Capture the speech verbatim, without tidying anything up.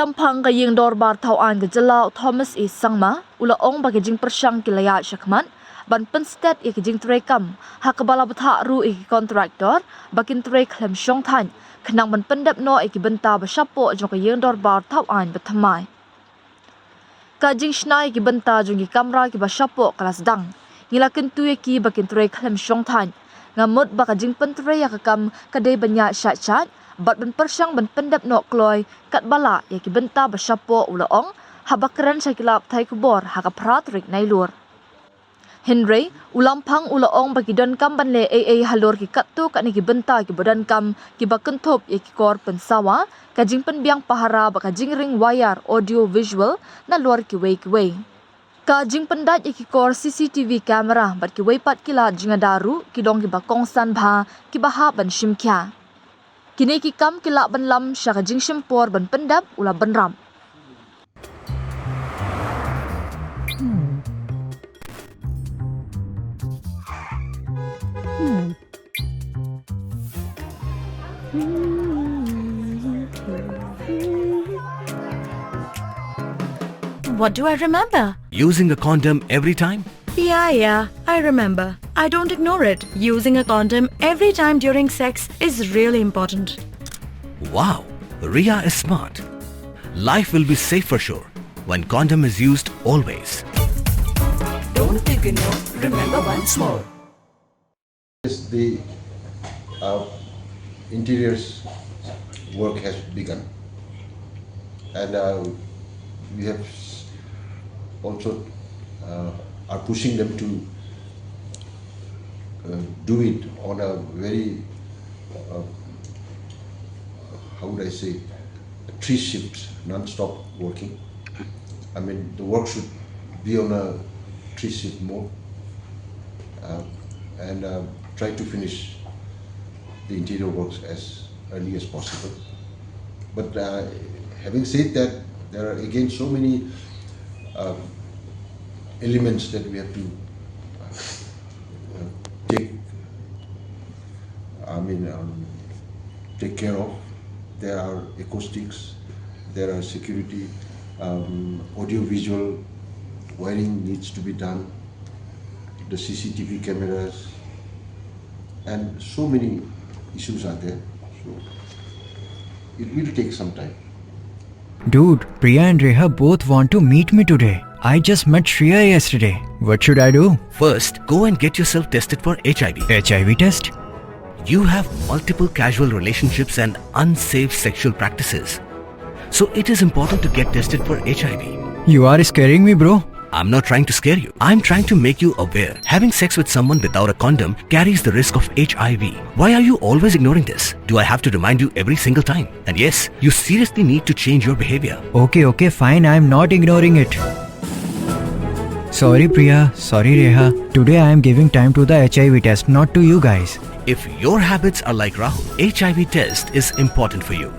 Ïalangphang ka Ïing Dorbar Thawaiñ ka Jylla u Thomas E Sangma u la ong ba ka jingpyrshang ki la ïaid shakhmat ban pynstet ïa ka jingtrei kam ha kaba la bthah ruh ïa ki kontraktor ba kin trei khlem shongthait khnang ban pyndep noh ïa ki bynta ba shapoh jong ka Ïing Dorbar Thawaiñ ba thymmai. Ka jingshna ïa ki bynta jong ki kamra kiba shapoh ka la sdang. Ngi la kyntu ïa ki ba kin trei khlem shongthait. Nga mut ba ka jingpyntrei ïa ka kam ka dei ban ïaid shait shait bad ban pyrshang ban pyndep noh kloi katba lah ïa ki bynta ba shapoh, u la ong haba kren sha ki lad pathai khubor ha ka phra tarik Nailur. Hynrei u Ïalangphang u la ong ba ki donkam ban leh ei ei halor ki katto katne ki bynta kiba donkam kiba kynthup ïa ki kor pynsawa, ka jingpynbiang pahara bad ka jingring wire audio visual nalor kiwei kiwei. Ka jingpyndait ïa ki kor C C T V camera bad kiwei pat ki lad jingada ruh ki long kiba kongsan bha kiba hap ban shim khia. Kine ki kam ki lah ban lam sha ka jingshim por ban pyndep, u la bynrap. What do I remember? Using a condom every time? Yeah, yeah, I remember. I don't ignore it. Using a condom every time during sex is really important. Wow, Ria is smart. Life will be safe for sure when condom is used always. Don't ignore, remember once more. Yes, the uh, interiors work has begun, and uh, we have s- also uh, are pushing them to uh, do it on a very uh, how would I say, three shifts, non-stop working. I mean, the work should be on a three-shift mode uh, and uh, try to finish the interior works as early as possible. But uh, having said that, there are again so many uh, elements that we have to uh, take I mean, um, take care of. There are acoustics, there are security, um, audio-visual wiring needs to be done, the C C T V cameras, and so many issues are there. So it will take some time. Dude, Priya and Reha both want to meet me today. I just met Shreya yesterday. What should I do? First, go and get yourself tested for H I V. H I V test? You have multiple casual relationships and unsafe sexual practices. So it is important to get tested for H I V. You are scaring me, bro. I'm not trying to scare you. I'm trying to make you aware. Having sex with someone without a condom carries the risk of H I V. Why are you always ignoring this? Do I have to remind you every single time? And yes, you seriously need to change your behavior. Okay, okay, fine. I'm not ignoring it. Sorry, Priya. Sorry, Reha. Today I am giving time to the H I V test, not to you guys. If your habits are like Rahul, H I V test is important for you.